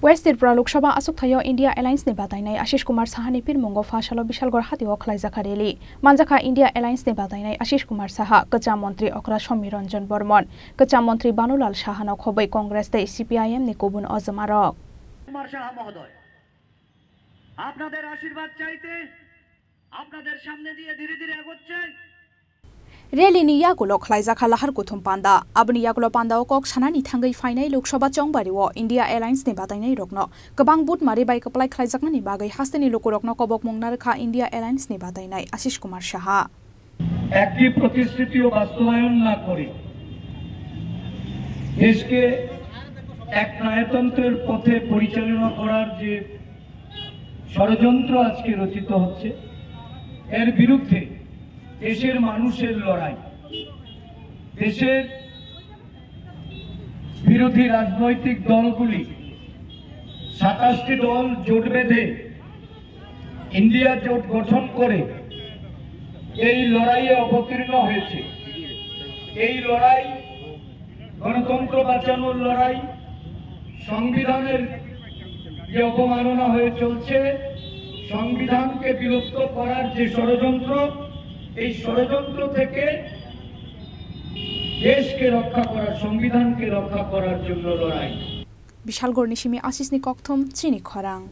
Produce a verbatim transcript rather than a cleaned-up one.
West Tripura Lok Sabha achukthai-o India Alliance ni batainai Ashish Kumar Saha ni pirmungo pha salo Bishalgarh hati-o khlaijak kha rally. Manjakha India Alliance ni batainai Ashish Kumar Saha, kwcham montri okra Somi Ranjan Barman, kwcham montri Bhanulal Saha no khobwi Congress tei C P I M ni kubun ojma rok. Kumar সাহা মহোদয়, আপনাদের আশীর্বাদ চাইতে আপনাদের সামনে দিয়ে ধীরে ধীরে এগোচ্ছে। Rally ni yagulo khlaijak kha lahar kuthum panda. Aboni yagulo panda o kok sanani thangwi phainai Lok Sabha chongbari o India Alliance ni batainai rokno kwbang butmari bai kwplai khlaijaknani bagwi hasteni lukurokno kobokmung narwkha India Alliance ni batainai Ashish Kumar Saha. একটি প্রতিশ্রুতিও বাস্তবায়ন না করে দেশকে এক নায়তন্ত্রের পথে পরিচালনা করার যে ষড়যন্ত্র আজকে রচিত হচ্ছে, এর বিরুদ্ধে দেশের মানুষের লড়াই, দেশের বিরোধী রাজনৈতিক দলগুলি সাতাশটি দল জোট বেঁধে ইন্ডিয়া জোট গঠন করে এই লড়াইয়ে অবতীর্ণ হয়েছে। এই লড়াই গণতন্ত্র বাঁচানোর লড়াই, সংবিধানের যে অবমাননা হয়ে চলছে, সংবিধানকে বিলুপ্ত করার যে ষড়যন্ত্র, এই ষড়যন্ত্র থেকে দেশকে রক্ষা করার, সংবিধানকে রক্ষা করার জন্য লড়াই। Bishalgarh ni simi Ashish ni kokthum chini khorang.